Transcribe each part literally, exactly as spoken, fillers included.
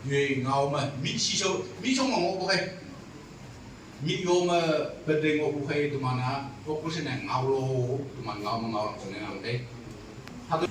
Yoi ngao me, mi si so, mi so ngao bo kai. Mi yo me, bedeng bo kai teman a, fokus ne ngao lo, teman ngao me ngao lang sene ngam kai. Hatu.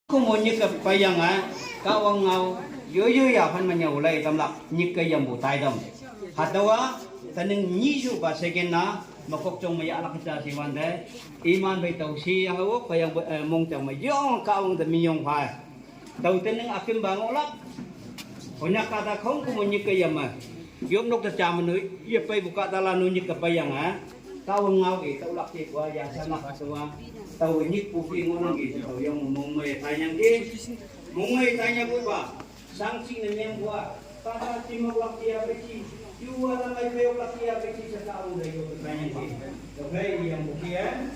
Kumo nyik ke payang a, Kahwang ngao, yoyo ya phan manya ulai tamlak nyik ke yambu tai tam. Hatawa, taning nyi ju ba second na, makok chong maya alak cha si wan de, iman bai tau si ya hau, payang, eh, mong chang mayong, Kahwang de miyong phai. Tau teneng akim bang olak. Konyak kata khong kumo nyik ke yama. Yom nok ta chama nu, ye pai buka ta la nu nyik ke payang a. Tau ngau e, tau lak te kwa ya sana kwa. Tau nyik pu ki ngon ke, tau yang mong mai tanyang ke. Mong mai tanyang ko ba. Sang sing ne nyang kwa. Tata timok lak tia peci. Yuwa la mai peyok lak tia peci sa ka u da yo ka nyang ki. Okay, yang buki eh.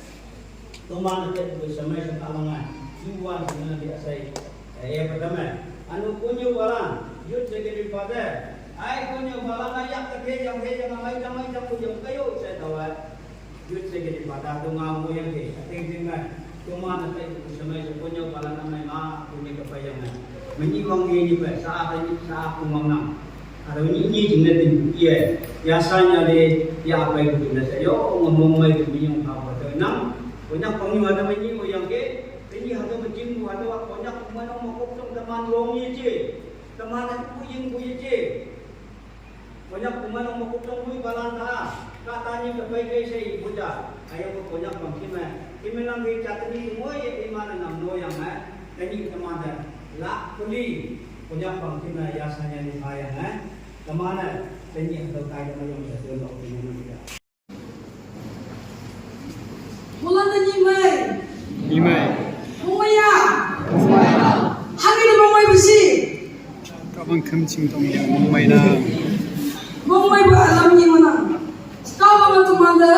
Tuman te ku samai sa ka wangan. Yuwa sa na di asai. Eh, ya pertama. Anu kunyu balang. Youth Secretary Father. Ai kunyu balang ayak ke yang he yang mai damai jang ku yang kayo sa tawat. Youth Secretary Father tu ngau mo yang ke, ating ting mai. Cuma na tai ku samai sa kunyo pala na mai ma, kunyo ka payang mai. Manyi wang ye ni pa, sa apa ni, sa apa wang nang. Ada ni ni jing na tin ye. Ya sa nya de, ya apa ku jing na sa yo, ngomong mai ku minyong apa tu nang. Kunyo pang ni ada manyi mo yang ke, ni ada macam ada kunyo kumano mo kok Teman long ye je, teman ku yin ku ye je. Konyak kuman ong makuk tong hui balan ta, kata ni ke pai kai sai buja, ayo ko Konyak pang kima, kima lang ke chat ni ngoi ye iman nam no yang eh, kani teman eh, la kuli, Konyak pang kima ya sanya ni pa yang eh, teman eh, kani atau kai teman yang ya tuan lok kima nam ya. Mulan na ni mai. Ni mai. Mongmai ya. Hagi na mongmai bisi. Kabang kham ching tong ya mongmai na. Mongmai ba alam ni mana. Kau ba tu manda.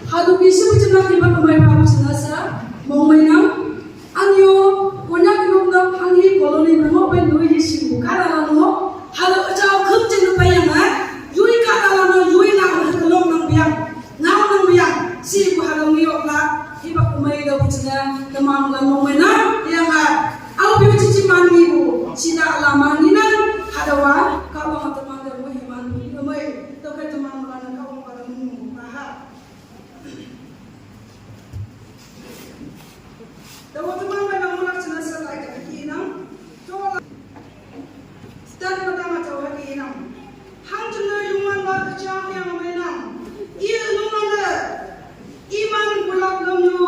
Hadu bisi bu chena ki ba mongmai ba bu chena sa. Mongmai na. Anyo, Konyak nung dam hanghi colony nungo bai nui hi sing bu kara la nungo. Halo achao khum jeng nu pai yang ai. Yui kara la no yui na ma ha kalong nang biang. Ngau nang biang. Si bu halo ngi yok la. Hi ba kumai da bu chena. Tamang la nung mai na. Yang ai. Au biu chi chi man ngi bu. Si da la man ngi na. Hada wa. Ka wa ma tamang da mu hi man bu. Hi ba mai. To kai tamang la na ka wa ma da mu. Aha. Dawa teman ba nang mulak chena sa lai ka ki nang. Dawa la. Stan mata mata wa ki nang. Hang chena yung man ba ka chang yang mai nang. I nung man le. Iman kulak lom nyu.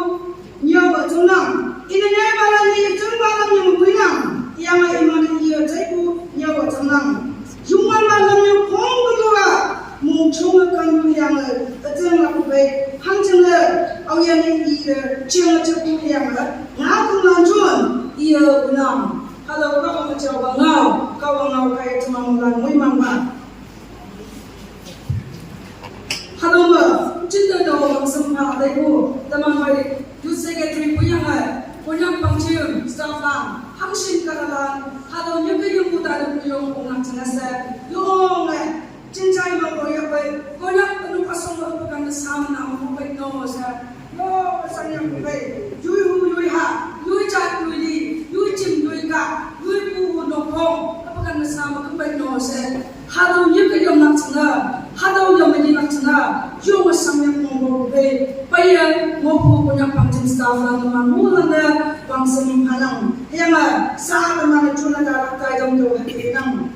Nyawa chung nang. Ina nyai ba la ni chung ba la nyu bui nang. Yang iman i ya chai ku nyawa chung nang. Yung man ba la nyu kong ku lu ba. Mung chung kan ku yang le. Ka chang la ku bai. Hang chena. Au ya ni i ya. Chang la chak ku yang le. Nga ku lan chun. I ya ku nang. Halo ka wa ma chao ba ngau. Ka wa ngau ka ya chuma mu lan mui mang ba. Hado ma, chinta da wa mangsam pha dai ko, tamang bai, youth secretary bu yang ai, Konyak pang chim, staff lang, hang shin ka la lang, hado nyu ke yung bu ta da bu yong kong nang chana sa, yong ai, chin chai ma ko ya bai, Konyak anu ka song ma bu kan sa ma na ma ko bai no sa, yo, sang yang bai, yui hu, yui ha, yui chat, yui li, yui chim, yui ka, yui pu hu no kong, ka bu kan sa ma ko bai no sa. Hado nyi ka yom nak chana, hado yom nyi nak chana, yom asam yak mong bo be, payan mo pu Konyak pang chim staff la teman mu la na pang sami panang. Yang a sa teman chuna da rak tai dam do hati nang.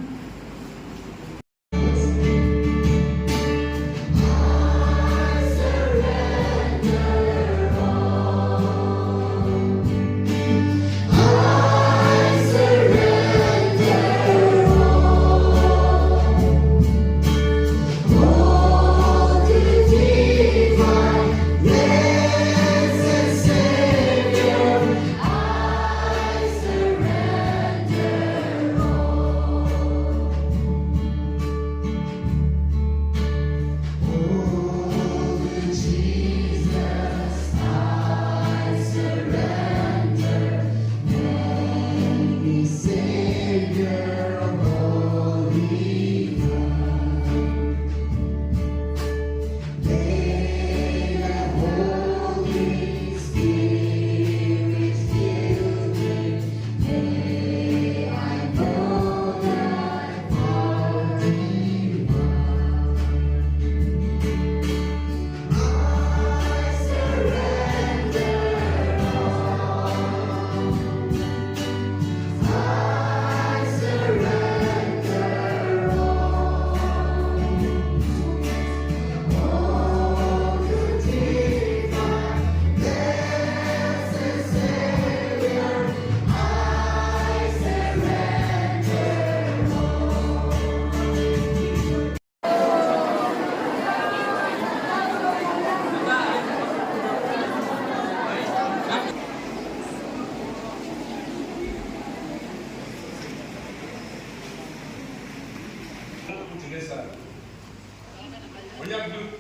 Konyak du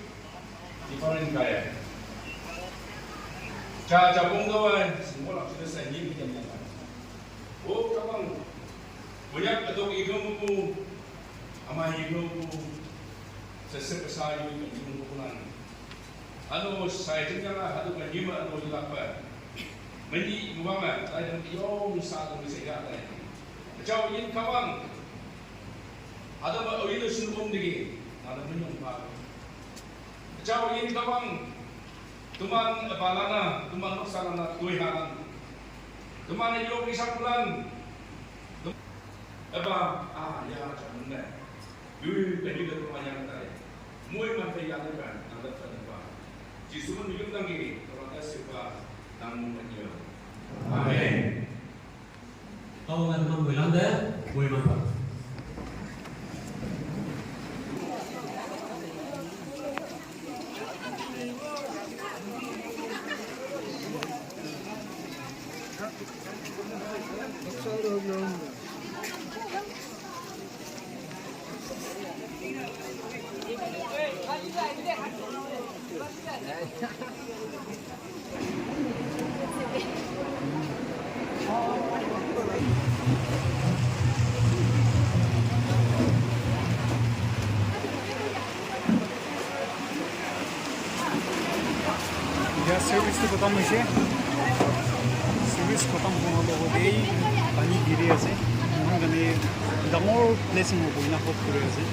different kaya. Cha cha bong gawa, simbol ak sudah saya ni macam mana. Oh, kamang. Konyak atau igam ku, ama igam ku, sesep sa yu igam ku nang. Ano sai jing jang hadu ka nyima ano jilak pa. Mani muwanga, tai dam yong sa dam se ga tai. Chao yin kawang. Hadu ma oyin sun um digi. Mana menyong pa. Chao yin kawang. Tuman balana, tuman noksalana, tui halan. Tuman yo isang bulan. Aba, a, ya, jangan deh. Yui, tadi ke rumah yang tadi. Mui man ke yang kan, nang dapat nampak. Jisu man minum lagi, orang dah siapa, nang mui man. Amen. Kau ngan mang mui lande, mui man pa. Etia service tu khatam hoise. Service khatam hoa logte pani giri ase. Moikhan karne dangor blessing hobo ena hope kuri ase.